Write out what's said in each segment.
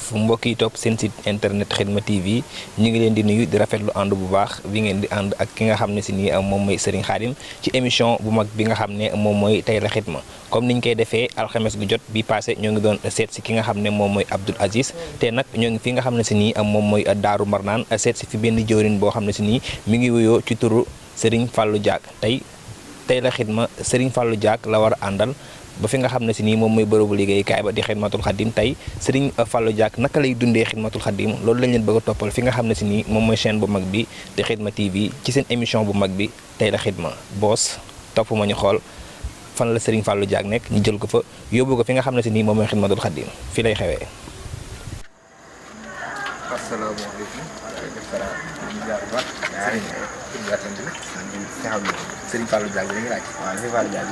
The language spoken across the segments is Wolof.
jëf mbokk yi topp seen site internet Khidma TV ñu ngi leen di nuyu di rafetlu ànd bu baax bi ngeen di ànd ak ki nga xam ne si nii moom mooy Serigne Khadim ci émission bu mag bi nga xam ne moom mooy tey la Khidma comme niñ koy defee alxames gu jot bi passé ñoo ngi doon seet si ki nga xam ne moom mooy Abdoul Aziz te nag ñoo ngi fi nga xam ne si nii moom mooy Daaru Marnaan seet si fi benn jëwrin boo xam ne si nii mi ngi wuyoo ci turu Serigne Fallou Diack tey la Khidma Serigne Fallou Diack la war a àndal ba fi nga xam ne si nii moom mooy bërëbu liggéeykaay ba di Xidmatul Xadim tey Serigne Fallou Diack naka lay dundee Xidmatul Xadim loolu lañ leen bëgg a toppal fi nga xam ne si nii moom mooy chaîne bu mag bi di Khidma TV ci seen émission bu mag bi tey la Khidma boos topp ma ñu xool fan la Serigne Fallou Diack nekk ñu jël ko fa yóbbu ko fi nga xam ne si nii moom mooy Xidmatul Xadim fi lay xewee. asalaamaaleykum. Serigne Fallou Diack bi laaj. waaw Serigne Fallou Diack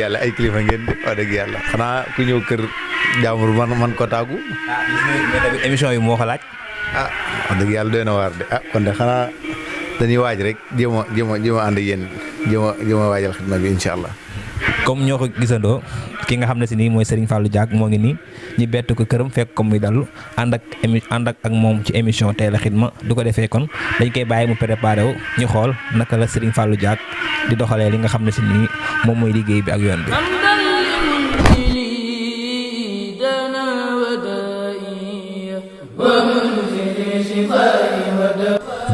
yàlla ay kilifa ngeen de wax dëgg yàlla xanaa ku ñëw kër jaamur man ko tàggu. émission yi moo ko laaj. wax dëgg yàlla doy na waar de kon de xanaa dañuy waaj rek jéem a ànd ak yéen jéem a waajal xidma bi incha allah. comme ñoo ko gisandoo ki nga xam ne si nii mooy Serigne Fallou Diack moo ngi nii ñu bett ko këram fekk ko muy dalu ànd ak moom ci émission tey la Khidma du ko defee kon dañ koy bàyyi mu préparé wu ñu xool naka la Serigne Fallou Diack di doxalee li nga xam ne si nii moom mooy liggéey bi ak yoon bi.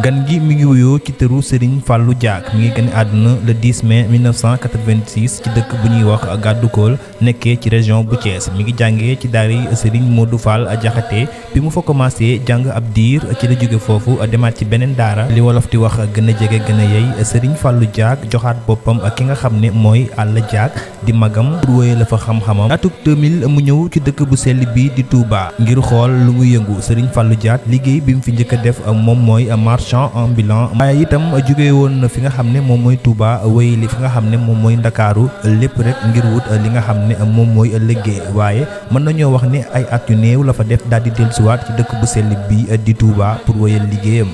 gan gi mi ngi wuyoo ci tëru Serigne Fallou Diack mi ngi gën àdduna le 10 mai 1986 ci dëkk bu ñuy wax Gaddukool nekkee ci région bu Thiès mi ngi jàngee ci daari Serigne Modou Fall Diakhaté bi mu fa commencé jàng ab diir ci la jóge foofu demaat ci beneen daara li wolof di wax gën a jege gën a yey Serigne Fallou Diack joxaat boppam ki nga xam ne mooy Alla Diack di magam pour wéye la fa xam-xamam atuk 2000 mu ñëw ci dëkk bu sell bi di Touba ngir xool lu muy yëngu Serigne Fallou Diack liggéey bi mu fi njëkk a def moom mooy marchand ambulant waaye itam jóge woon na fi nga xam ne moom mooy Touba wéy li fi nga xam ne moom mooy Ndakaaru lépp rek ngir wut li nga xam ne moom mooy liggéey waaye mën nañoo wax ne ay at yu néew la fa def daal di dellusiwaat ci dëkk bu sell bi di Touba pour wéyal liggéeyam.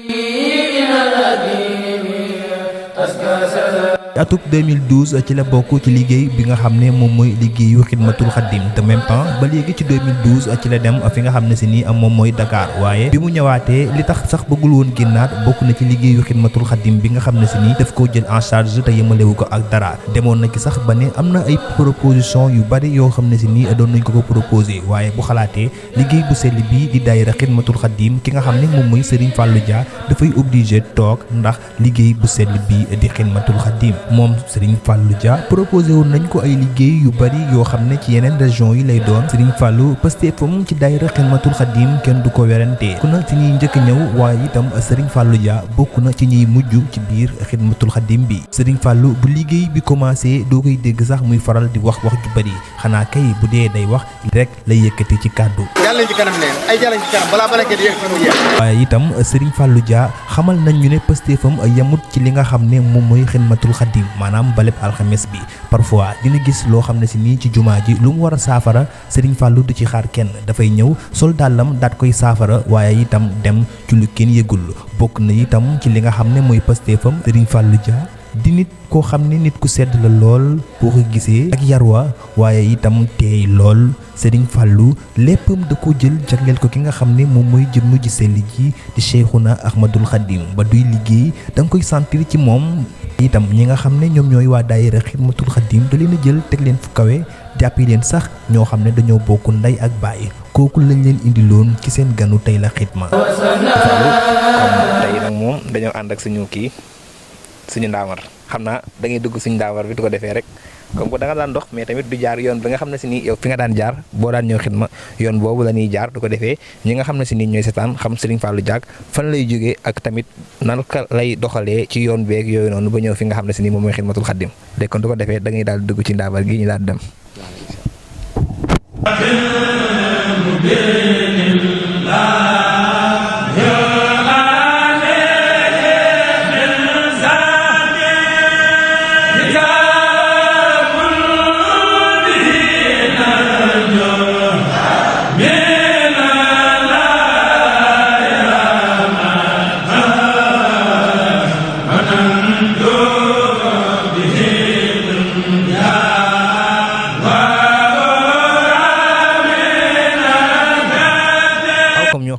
atuk 2012 ci la bokk ci liggéey bi nga xam ne moom mooy liggéeyu Xidmatul Xadim de même temps ba léegi ci 2012 ci la dem fi nga xam ne si nii moom mooy Dakar waaye bi mu ñëwaatee li tax sax bëggul woon génnaat bokk na ci liggéeyu Xidmatul Xadim bi nga xam ne si nii daf koo jël en charge te yemalewu ko ak dara demoon na ci sax ba ne am na ay proposition yu bari yoo xam ne si nii doon nañ ko proposé waaye bu xalaatee liggéey bu sell bi di daayira Xidmatul Xadim ki nga xam ne moom mooy Serigne Fallou Diack dafay obligé toog ndax liggéey bu sell bi di Xidmatul Xadim moom Serigne Fallou Diack proposé woon nañ ko ay liggéey yu bari yoo xam ne ci yeneen région yi lay doon Serigne Fallou pastéefam ci daayira Xidmatul Xadim kenn du ko werante ku na ci ñuy njëkk ñëw waaye itam Serigne Fallou Diack bokk na ci ñuy mujj ci biir Xidmatul Xadim bi Serigne Fallou bu liggéey bi commencé doo koy dégg sax muy faral di wax ju bari xanaa kay bu dee day wax rek lay yëkkati ci kàddu. jàll ci kanam leen ay jàll ci kanam balaa bala ngeen yëg mu jeex. waaye itam Serigne Fallou Diack xamal nañ ñu ne pastéefam yamut ci li nga xam ne moom mooy Xidmatul Xadim maanaam baleb alxames bi parfois dina gis loo xam ne si nii ci jumaa ji lu mu war a saafara Serigne Fallou du ci xaar kenn dafay ñëw sol dàllam daat koy saafara waaye itam dem ci lu kenn yëgul bokk na itam ci li nga xam ne mooy pastéefam Serigne Fallou Diack di nit koo xam ne nit ku sedd la lool boo ko gisee ak yarwa waaye itam teey lool Serigne Fallou léppam da ko jël jagleel ko ki nga xam ne moom mooy jëmm ji sell ji di Cheikhouna Ahmadul Khadim ba duy liggéey da nga koy sentir ci moom itam ñi nga xam ne ñoom ñooy waa daayira Xidmatul Xadim da leen a jël teg leen fu kawe jàppi leen sax ñoo xam ne dañoo bokk ndey ak baay kooku lañ leen indiloon ci seen ganu tey la Khidma. tey nag moom dañoo ànd ak suñu ndaamar xam naa da ngay dugg suñu ndaamar bi du ko defee rek comme que da nga daan dox mais tamit du jaar yoon bi nga xam ne si nii yow fi nga daan jaar boo daan ñëw xidma yoon boobu la ñuy jaar du ko defee ñi nga xam ne si nii ñooy seetaan xam Serigne Fallou Diack fan lay jógee ak tamit nan ka lay doxalee ci yoon beeg yooyu noonu ba ñëw fi nga xam ne si nii moom mooy xidmatul xaddim léegi kon du ko defee da ngay daal dugg ci ndaabar gi ñu daal dem.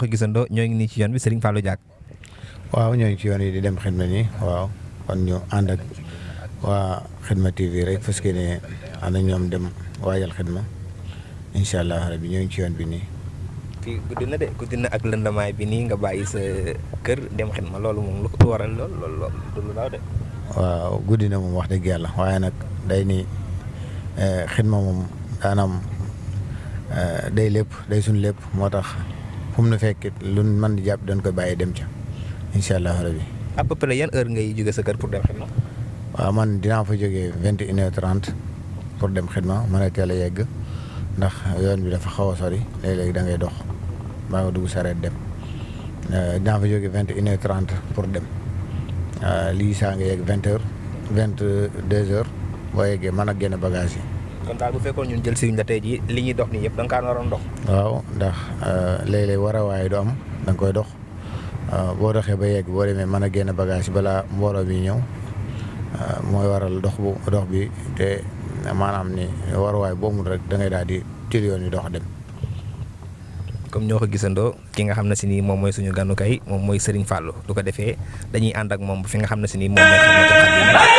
gisandoo ñoo ngi nii ci yoon bi Serigne Fallou Diack. waaw ñoo ngi ci yoon yi di dem xidma nii waaw kon ñu ànd ak waa xidma TV rek parce que ne ànd ak ñoom dem waajal xidma incha allah rabi ñoo ngi ci yoon bi nii. fii guddi na de guddi na ak lëndamaay bi nii nga bàyyi sa kër dem xidma loolu moom lu waral loolu du lu daaw de. waaw guddi na moom wax dëgg yàlla waaye nag day ni xidma moom daanaam day lépp day suñ lépp moo tax. fu mu nu fekk lu mën di jàpp dañ koy bàyyi dem ca incha allah rabi. à peu près yan heure ngay jóge sa kër pour dem xidma. waaw man dinaa fa jógee 21h30 pour dem xidma mën a teel a yegg ndax yoon bi dafa xaw a sori léeg-léeg da ngay dox mbaa nga dugg sareet dem dinaa fa jógee 21h30 pour dem lii saa nga yegg 20h 22h boo yeggee mën a génn bagage yi. kon daal bu fekkoon ñun jël si wuñ la tey jii li ñuy dox nii yëpp da nga kaa naroon dox. waaw ndax léeg-léeg war a waaye du am da nga koy dox boo doxee ba yegg boo demee mën a génn bagage balaa mbooloo bi ñëw mooy waral dox bi te maanaam ni war a waay boo mun rek da ngay daal di til yoon yi dox dem. comme ñoo ko gisandoo ki nga xam ne si nii moom mooy suñu ganu kay moom mooy Serigne Fallou du ko defee dañuy ànd ak moom fi nga xam ne si nii moom mooy xidmatul xaddim.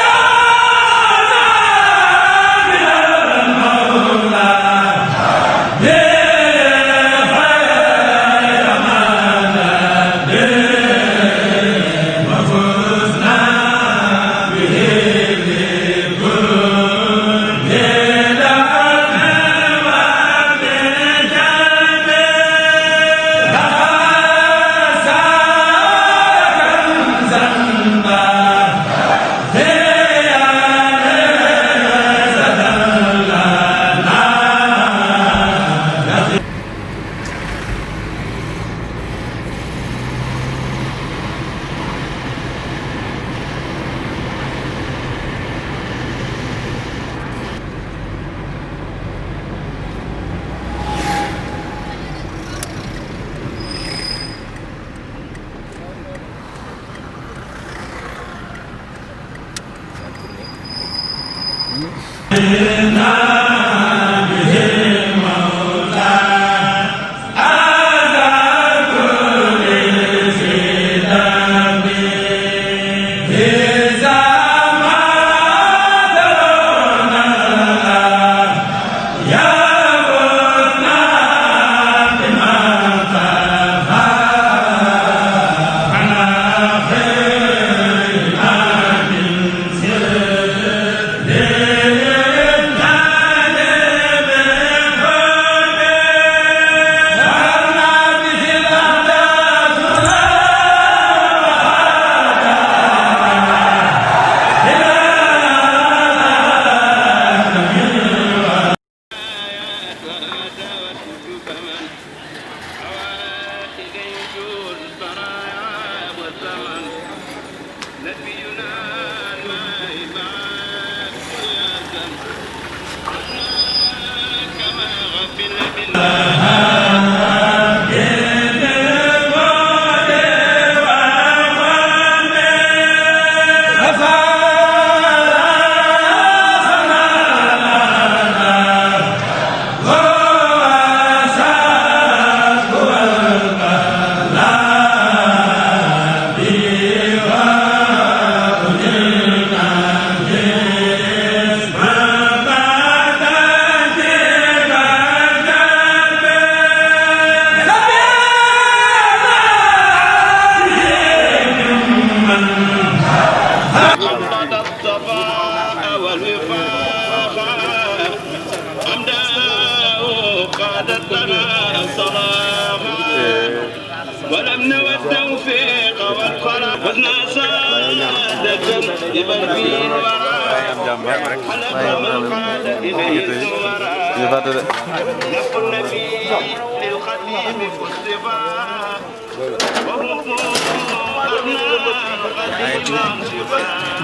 وهبت لنا الصلاح ولم نوى التوفيق والفلاح خذنا سعادة ببربين وراء حلف من قاد إليه وراء نفق النبي للخديم مصطفى وهو أبناء قديم شفاء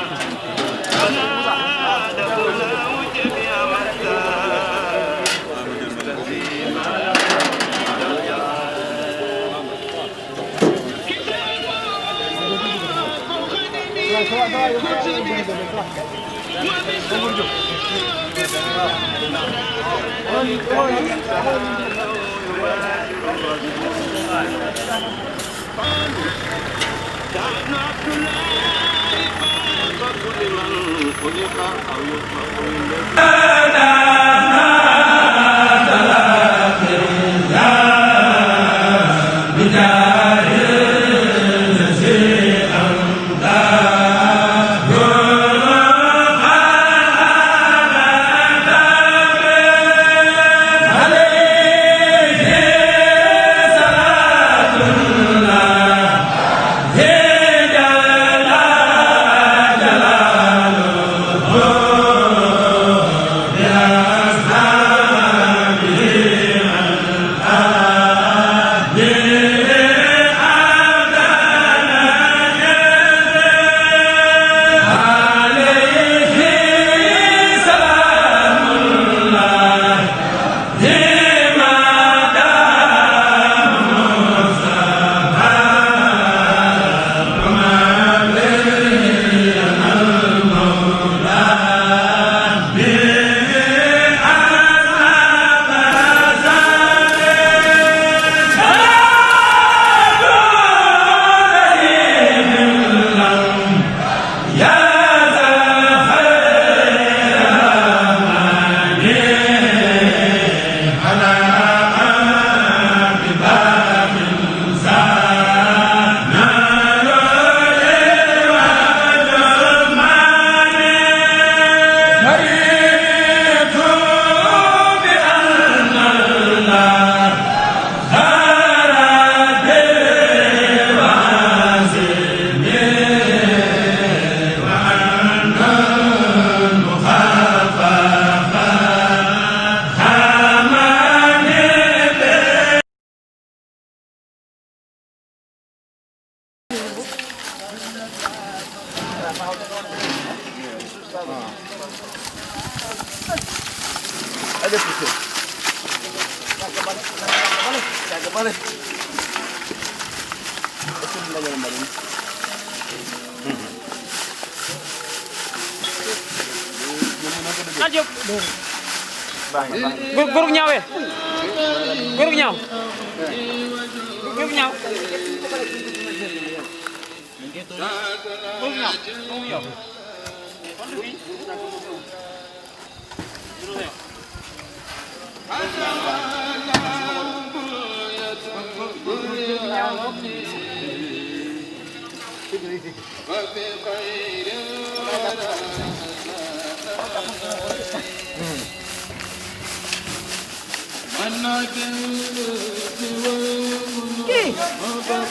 كل من خلق أو يخلق Gurug ñaaw we gurug ñaaw gurug ñaaw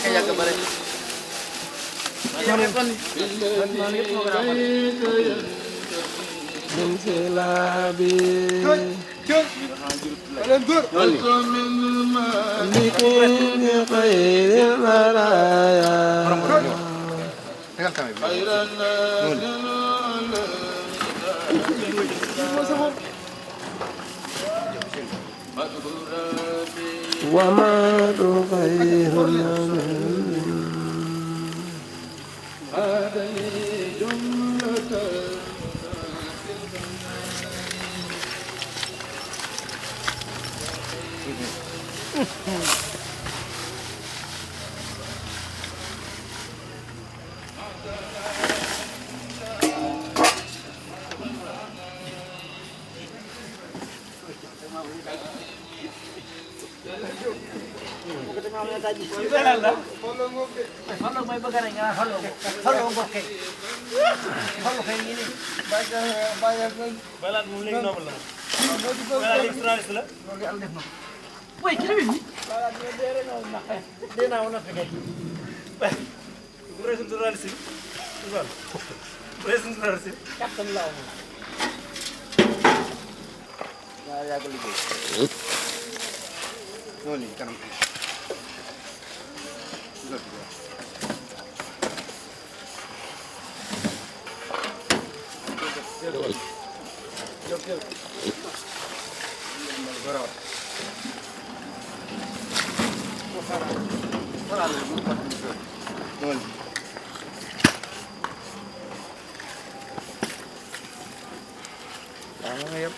Kayak kemarin. وما تغير Follow may bagay nga follow ko kay. Follow kay ini. Balat muling na wala. Balat extra sila. Lagi al def no. Woi, kira ini? Dia nak nak pakai. Present sih. Bukan. Present sih. Kapten lah. Nah, ya aku lihat. Noli, kanam.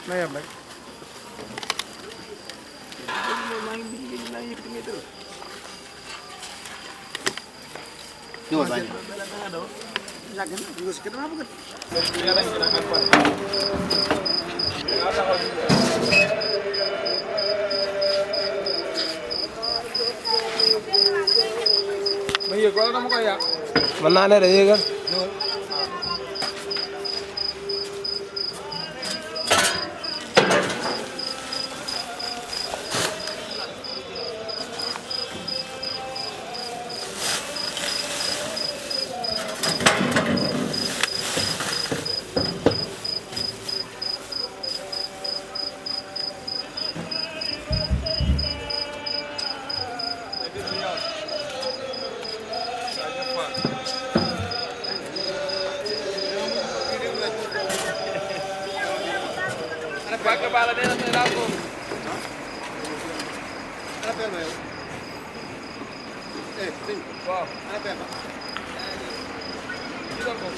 Ngayap baik. Dua banyak. Jangan juga sekitar apa kan? Iya, kalau kamu kayak Mana ada ya kan? pakai kepala dia nanti langsung. Apa yang mau? Sini. Wow. Apa yang? Tidak kok.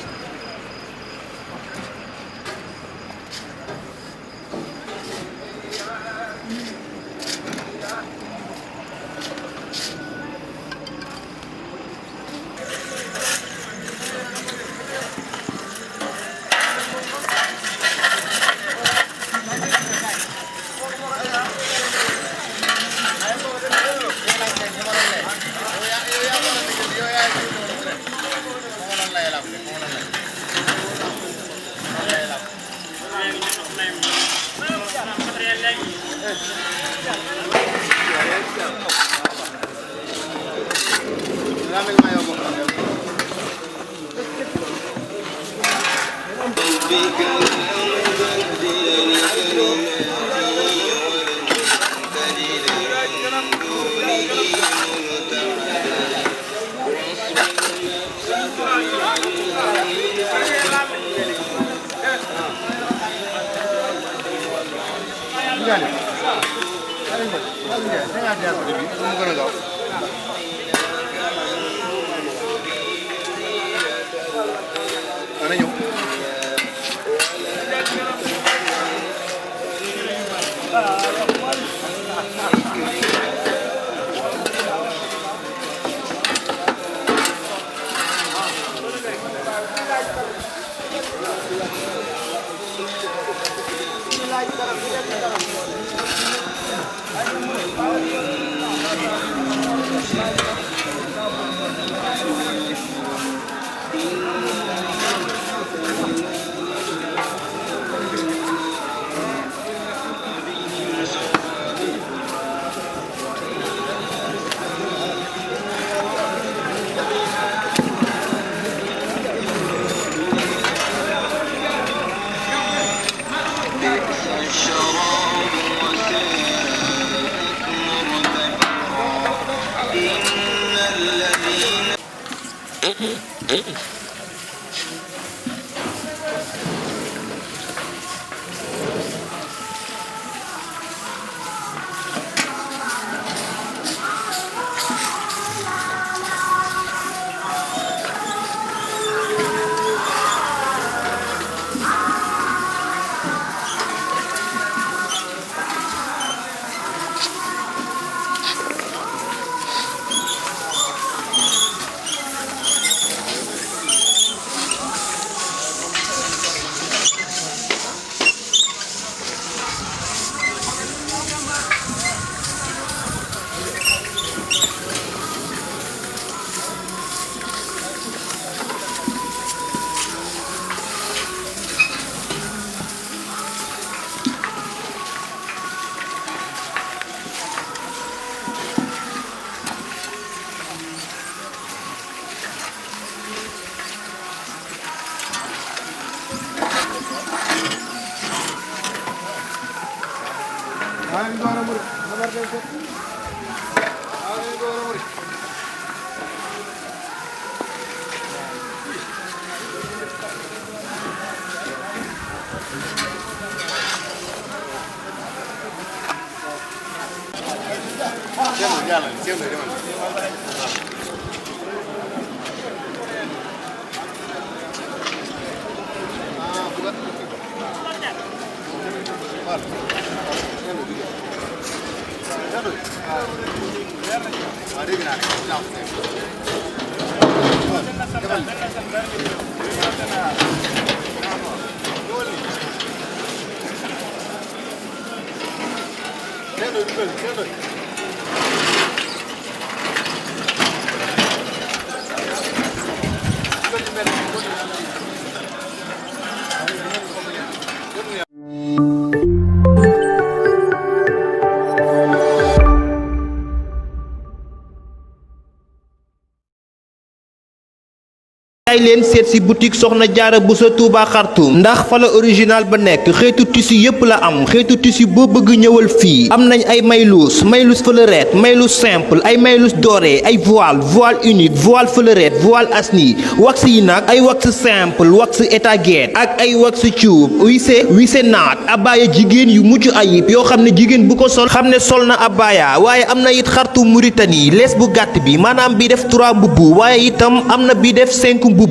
ay leen seet si boutique Soxna Jaara Buso Touba Xartum ndax fa la original ba nekk xeetu tissu yépp la am xeetu tissu boo bëgg ñëwal fii am nañ ay maylus fleurette maylus simple ay maylus doré ay voile unique voile fleurette voile asni wax yi nag ay wax simple wax étaguette ak ay wax cuub wissé naat abaya jigéen yu mucc ayib yoo xam ne jigéen bu ko sol xam ne sol na abaya waaye am na it xartum Mauritanie lees bu gàtt bi maanaam bi def 3 mbubb waaye itam am na bi def 5 mbubb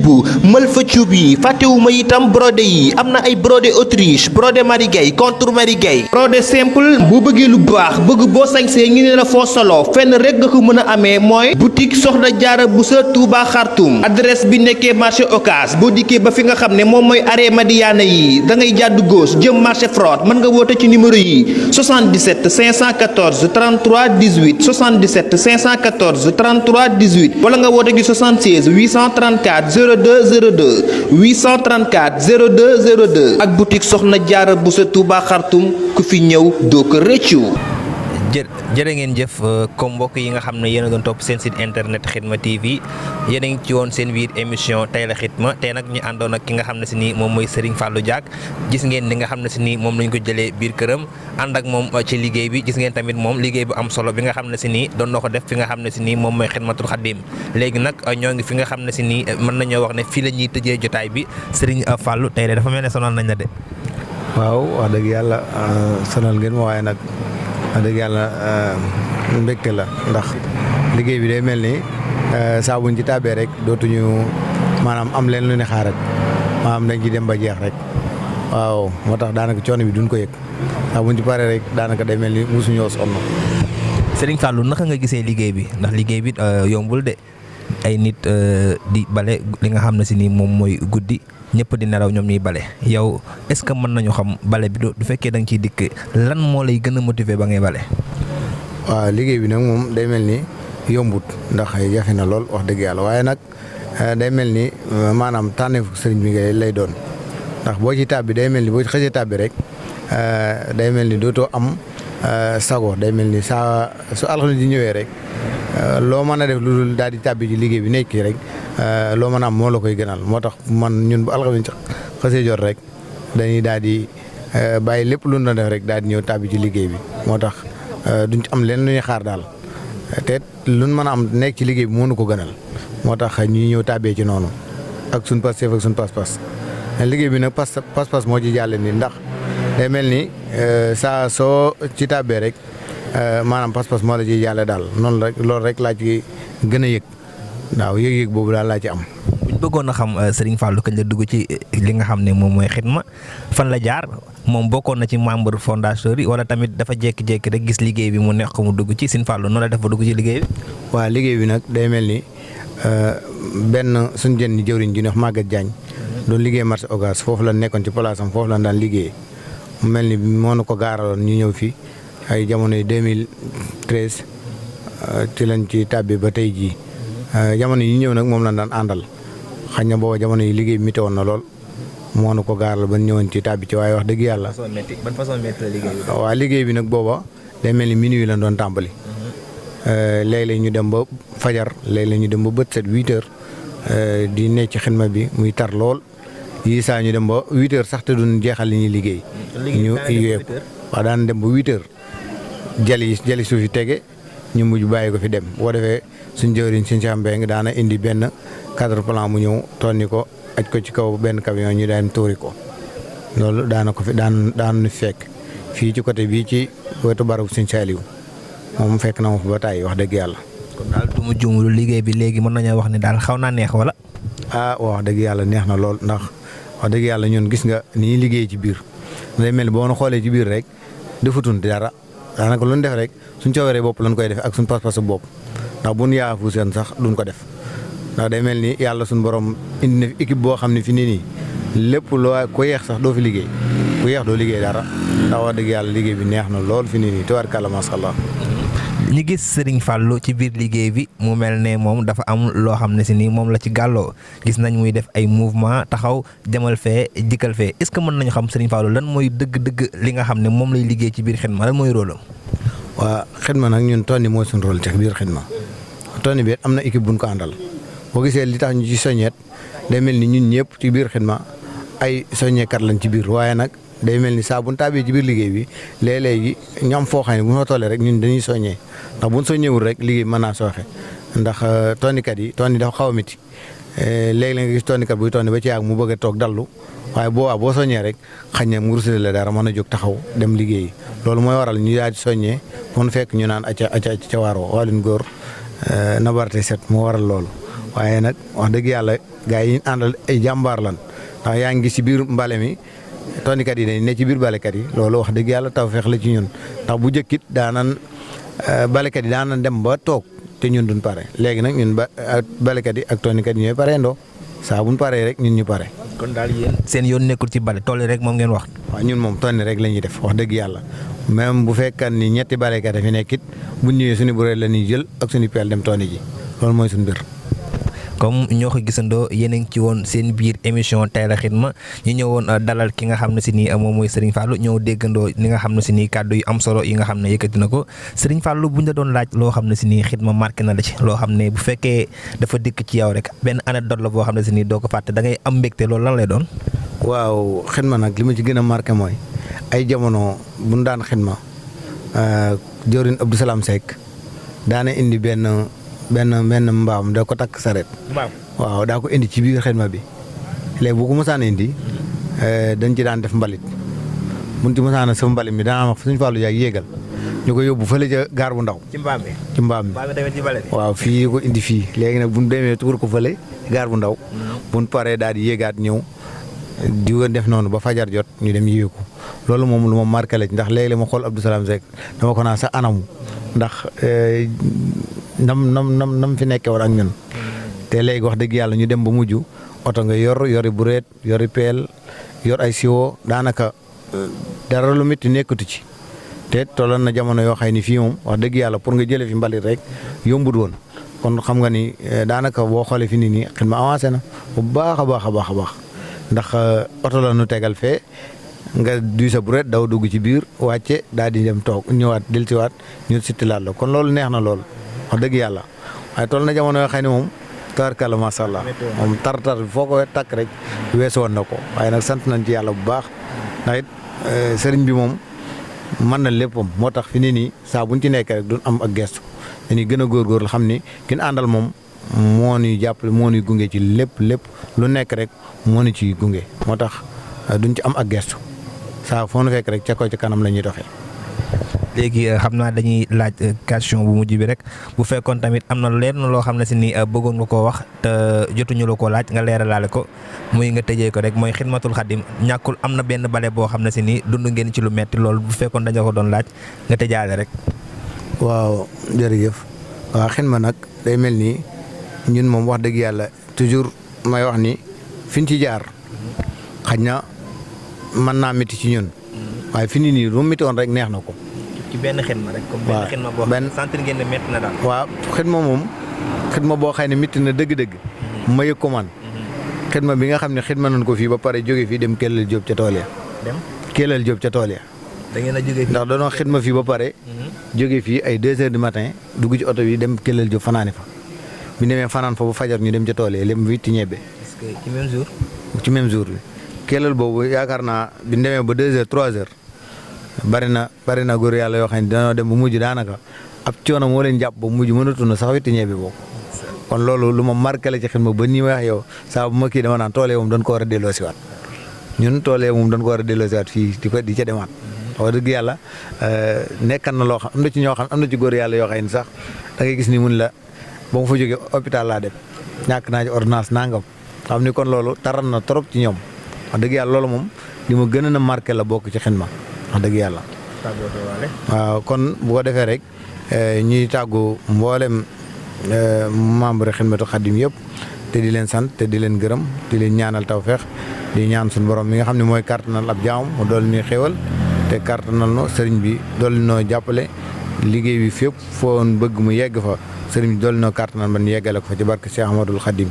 mël fa cuub yi fàttewuma itam brodé yi am na ay brodé Autriche brodé marigay contre marigay brodé simple bu bëggee lu baax bëgg boo sañsee ngi ne la foo solo fenn rek nga ko mën a amee mooy boutique Soxna Jaara Buso Touba Xartum adresse bi nekkee marché Ocass boo dikkee ba fi nga xam ne moom mooy arrêt Madiana yi da ngay jàdd gauche jëm marché Frott mën nga woote ci numéro yi 77 514 33 18 77 514 33 18 wala nga woote gi 76 834 02 02 834 02 02 ak boutique Soxna Jaara Buso Touba Xartum ku fi ñëw doo ko rëccu. jërë ngeen jëf comme mbokk yi nga xam ne yéen a doon topp seen site internet Khidma TV yéen a ngi ci woon seen biir émission tey la Khidma tey nag ñu àndoon ak ki nga xam ne si nii moom mooy Serigne Fallou Diack gis ngeen li nga xam ne si nii moom lañ ko jëlee biir këram ànd ak moom ci liggéey bi gis ngeen tamit moom liggéey bu am solo bi nga xam ne si nii doon na ko def fi nga xam ne si nii moom mooy Xidmatul Xadim léegi nag ñoo ngi fi nga xam ne si nii mën nañoo wax ne fii la ñuy tëjee jotaay bi Serigne Fallou tey de dafa mel ne sonal nañ la de. waaw wax dëgg yàlla sonal ngeen ma waaye nag wax dëgg yàlla mbégte la ndax liggéey bi day mel ni saa buñ ci tàbbee rek dootuñu maanaam am leen lu ne xaarat maanaam dañ ci dem ba jeex rek waaw moo tax daanaka coono bi duñ ko yëg saa buñ ci paree rek daanaka day mel ni musuñoo sonn. Serigne Fallou naka nga gisee liggéey bi ndax liggéey bi yombul de ay nit di bale li nga xam ne si nii moom mooy guddi ñëpp di nelaw ñoom ñuy bale yow est-ce que mën nañu xam bale bi du fekkee da nga ciy dikk lan moo lay gën a motiver ba ngay bale. waaw liggéey bi nag moom day mel ni yombut ndax jafe na lool wax dëgg yàlla waaye nag day mel ni maanaam tànneefu sëriñ bi ngay lay doon ndax boo ci tàbbi day mel ni boo ci xësee tàbbi rek day mel ni dootoo am sago day mel ni saa su alxames di ñëwee rek loo mën a def lu dul daal di tàbbi ci liggéey bi nekk rek loo mën a am moo la koy gënal moo tax man ñun bu alxames xësee jot rek dañuy daal di bàyyi lépp lu ñu def rek daal di ñëw tàbbi ci liggéey bi moo tax duñ ci am leen lu ñuy xaar daal te luñ mën a am nekk ci liggéey bi moo nu ko gënal moo tax ñuy ñëw tàbbee ci noonu ak suñ pas ak suñ pas-pas liggéey bi nag pas-pas moo ci jàlle ni ndax day mel ni saa soo ci tàbbee rek maanaam pas-pas moo la ciy jàlle daal noonu rek loolu rek laa ci gën a yëg waaw yëg-yëg boobu daal laa ci am. buñ bëggoon a xam Serigne Fallou kañ la dugg ci li nga xam ne moom mooy Khidma fan la jaar moom bokkoon na ci membre fondateur yi wala tamit dafa jékki-jékki rek gis liggéey bi mu neex ko mu dugg ci Serigne Fallou noonu la def ba dugg ci liggéey bi. waaw liggéey bi nag day mel ni benn suñu jën ni jëwriñ ji ñuy wax Maguette Diagne doon liggéey marché Ocass foofu la nekkoon ci place am foofu la daan liggéey mu mel ni moo na ko gaaraloon ñu ñëw fii ay jamono yi 2013 ci lañ ci tàbbi ba tey jii jamono yi ñëw nag moom lañ daan àndal xañ na booba jamono yi liggéey bi métti woon na lool moo na ko gaaral ba ñëwoon ci tàbbi ci waaye wax dëgg yàlla. ban façon métti la liggéey bi. waaw liggéey bi nag booba day mel ni minuit lañ doon tàmbali. léeg-léeg ñu dem ba fajar léeg-léeg ñu dem ba bët set 8 heures di nekk ci xidma bi muy tar lool yii saa ñu dem ba 8 heures sax te duñ jeexal li ñuy liggéey. ñu yéeg waaw daan dem ba 8 heures jali suuf yi tege ñu mujj bàyyi ko fi dem boo defee suñ jëwriñ suñ Cheikh Mbengue daana indi benn cadre plan mu ñëw tonni ko aj ko ci kaw benn camion ñu daan tuuri ko loolu daana ko fi daan fekk fii ci côté bii ci wetu barabu suñ Saliou moom fekk na ma fa ba tàyyi wax dëgg yàlla. kon daal du mu juumlu liggéey bi léegi mën nañoo wax ne daal xaw naa neex wala. wax dëgg yàlla neex na lool ndax wax dëgg yàlla ñun gis nga ni ñuy liggéey ci biir day mel ni boo na xoolee ci biir rek defutun dara daanaka lu ñu def rek suñ coowaree bopp lañ koy def ak suñ pas-pasu bopp ndax bu ñu yaafu seen sax duñ ko def ndax day mel ni yàlla suñ borom indi na équipe boo xam ne fi nii lépp loo ko yeex sax doo fi liggéey ku yeex doo liggéey dara ndax wax dëgg yàlla liggéey bi neex na lool fi nii tubaarkàlla macha allah. ñu gis Serigne Fallou ci biir liggéey bi mu mel ne moom dafa am loo xam ne si nii moom la ci gàlloo gis nañ muy def ay mouvement taxaw demal fee dikkal fee est-ce que mën nañu xam Serigne Fallou lan mooy dëgg-dëgg li nga xam ne moom lay liggéey ci biir xidma lan mooy rôle am. waa xidma nag ñun Tony mooy suñu rôle ci biir xidma Tony bi am na équipe bu ñu ko àndal boo gisee li tax ñu ci soññeet day mel ni ñun ñëpp ci biir xidma ay soññeekat lañ ci biir waaye nag day mel ni saa bu ñu taabee ci biir liggéey bi léeg-léegi ñu am foo xam ne bu ñu fa tollee rek ñun dañuy soññee ndax bu ñu soññeewul rek liggéey bi mën naa sooxe ndax tonikat yi toni dafa xaw a métti léegi la nga gis tonikat buy tonni ba ci yàgg mu bëgg a toog dallu waaye boo soññee rek xañ na mu rusale la dara mën a jóg taxaw dem liggéeyi loolu mooy waral ñu daal di soññee fu ñu fekk ñu naan acca ca waaroo wàllum góor nabarte set moo waral loolu waaye nag wax dëgg yàlla gars yi ñu àndal ay jàmbaar lan ndax yaa ngi gis ci biir mbale mi tonikat yi dañ ne ci biir balekat yi loolu wax dëgg yàlla tawfeex la ci ñun ndax bu jëkkit daanan balekat yi daanan dem ba toog te ñun duñ pare léegi nag ñun balekat yi ak tonikat yi ñooy pare ndoo saa buñ paree rek ñun ñu pare. kon daal yéen seen yoon nekkul ci bale tool rek moom ngeen wax. waaw ñun moom tonni rek la ñuy def wax dëgg yàlla même bu fekkan ni ñetti balekat fi nekkit buñ ñëwee suñu bureel la ñuy jël ak suñu peel dem tonni ji loolu mooy suñu mbir. comme ñoo ko gisandoo yéen a ngi ci woon seen biir émission Teel a Xidma ñu ñëwoon dalal ki nga xam ne si nii moom mooy Serigne Fallou ñëw déggandoo li nga xam ne si nii kàddu yu am solo yi nga xam ne yëkkati na ko Serigne Fallou buñ la doon laaj loo xam ne si nii xidma marqué na la ci loo xam ne bu fekkee dafa dikk ci yow rek benn anecdote la boo xam ne si nii doo ko fàtte da ngay am mbégte loolu lan lay doon. waaw xidma nag li ma ci gën a marqué mooy ay jamono bu ñu daan xidma jawriñ Abdou Salam Seck daana indi benn mbaam da ko takk saret waaw daa ko indi ci biir xidma bi léegi bu ko mosaan indi dañ ci daan def mbalit buñ ci mosaan sa mbalit mi daan wax suñu Fallou yaay yéegal ñu ko yóbbu fële ca gaar bu ndaw ci mbaam mi waaw fii ko indi fii léegi nag buñ demee tuur ko fële gaar bu ndaw buñ paree daal di yéegaat ñëw di def noonu ba fajar jot ñu dem yéegu loolu moom lu ma marqué la ci ndax léegi-léeg ma xool Abdou Salam Seck dama ko naan sa anamu ndax nam fi nekkee woon ak ñun te léegi wax dëgg yàlla ñu dem ba mujj oto nga yori bureet yori peel yor ay siwo daanaka dara lu métti nekkatu ci te tolloon na jamono yoo xay ni fii moom wax dëgg yàlla pour nga jëlee fi mbalit rek yombut woon kon xam nga ni daanaka boo xoolee fi nii xidma avancé na bu baax a baax a baax a baax ndax oto la nu tegal fee nga duy sa bureet daw dugg ci biir wàcce daal di dem toog ñëwaat dellusiwaat ñu sittilaat la kon loolu neex na lool wax dëgg yàlla waaye toll na jamono yoo xam ne moom tabarkalla macha allah moom tar-tar bi foo ko takk rek weesu woon na ko waaye nag sant nañ ci yàlla bu baax ndax it sëriñ bi moom mën na léppam moo tax fi nii saa buñ ci nekk rek duñ am ak gestu dañuy gën a góorgóorlu xam ni kin àndal moom moo ñuy jàppale moo ñuy gunge ci lépp lu nekk rek moo ñu ciy gunge moo tax duñ ci am ak gestu saa foo nu fekk rek ca kaw ca kanam la ñuy doxee. léegi xam naa dañuy laaj question bu mujj bi rek bu fekkoon tamit am na leen loo xam ne si ni bëggoon nga koo wax te jotuñu la koo laaj nga leeralaale ko muy nga tëjee ko rek mooy xidmatul xadim ñàkkul am na benn bale boo xam ne si ni dund ngeen ci lu metti loolu bu fekkoon dañoo ko doon laaj nga tëjaale rek. waaw jërëjëf waaw xidma nag day mel ni ñun moom wax dëgg yàlla toujours may wax ni fiñ ci jaar xaj na mën naa métti ci ñun waaye fi nii lu mu métti woon rek neex na ko. ci benn xidma rek. comme benn xidma boo xam ne sentir ngeen ne métti na daal. waaw xidma moom xidma boo xëy ne métti na dëgg-dëgg. ma yëg ko man. xidma bi nga xam ne xidma nañ ko fii ba pare jóge fii dem Kellel Diop ca tool ya. dem Kellel Diop ca tool ya. da ngeen a jóge fii ndax doonoo xidma fii ba pare. jóge fii ay 2 heures du matin dugg ci oto bi dem Kellel Diop fanaani fa. bi demee fanaan fa bu fajar ñu dem ca tool ya lem witti ñebbe. est-ce que ci même jour. ci même jour bi Kellel boobu yaakaar naa bi ñu demee ba 2 heures 3 heures. bari na góor yàlla yoo xam ne dañoo dem bu mujj daanaka ab coono moo leen jàpp ba mujj mënatu na sax witti ñebe boobu kon loolu lu ma marqué la ci xidma ba nii ma wax yow saa bu ma kii dama naan toolee moom dañ ko war a delloosiwaat ñun toolee moom dañ ko war a delloosiwaat fii di ca demaat wax dëgg yàlla nekkan na loo xam am na ci ñoo xam am na ci góor yàlla yoo xam ne sax da ngay gis ni mun la ba mu fa jógee hôpital laa dem ñàkk naa ci ordonnance nangam xam ni kon loolu taran na trop ci ñoom wax dëgg yàlla loolu moom li ma gën a marqué la bokk ci xidma wax dëgg yàlla. waaw kon bu ko defee rek ñuy tàggu mboolem membre Xidmatul Xadim yëpp te di leen sant te di leen gërëm di leen ñaanal tawfeex di ñaan suñu borom mi nga xam ne mooy kàttanal ab jaamam mu dool ñuy xéwal te kàttanal no sëriñ bi dool noo jàppale liggéey bi fépp foon bëgg mu yegg fa sëriñ bi dool noo kàttanal man yeggale ko fa ci barke Cheikh Ahmadoul Khadim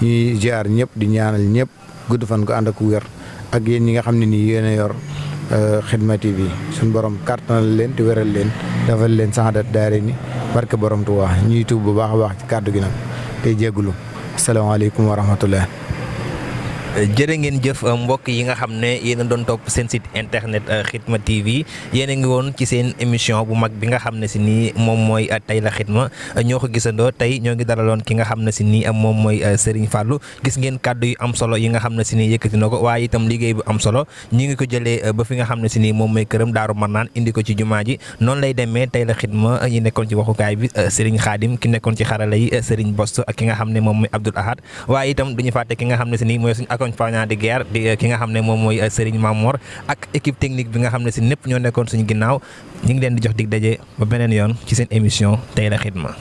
ñuy ziar ñëpp di ñaanal ñëpp gudd fan ko ànd ak wér ak yéen ñi nga xam ne nii yéen a yor Xidma TV suñu borom kàttanal leen te wéral leen defal leen saadat daare ni barke borom Tuubaa ñuy tuub bu baax a baax ci kàddu gi nag tey jéggulu asalaamaaleykum wa rahmatullah. jërë ngeen jëf mbokk yi nga xam ne yéen a doon topp seen site internet Xidma TV yéen a ngi woon ci seen émission bu mag bi nga xam ne si nii moom mooy tey la xidma ñoo ko gisandoo tey ñoo ngi dalaloon ki nga xam ne si nii moom mooy Serigne Fallou gis ngeen kàddu yu am solo yi nga xam ne si nii yëkkati na ko waaye itam liggéey bu am solo ñi ngi ko jëlee ba fi nga xam ne si nii moom mooy këram Daaru Marnaan indi ko ci jumaa ji noonu lay demee tey la xidma ñi nekkoon ci waxukaay bi Serigne Khadim ki nekkoon ci xarala yi Serigne Bost ak ki nga xam ne moom mooy Abdoul Ahad waaye itam duñu fàtte ki nga xam ne si nii mooy suñu accompagnant de guerre di ki nga xam ne moom mooy Serigne Mamor ak équipe technique bi nga xam ne si ñëpp ñoo nekkoon suñu ginnaaw ñu ngi leen di jox dig daje ba beneen yoon ci seen émission tey la xidma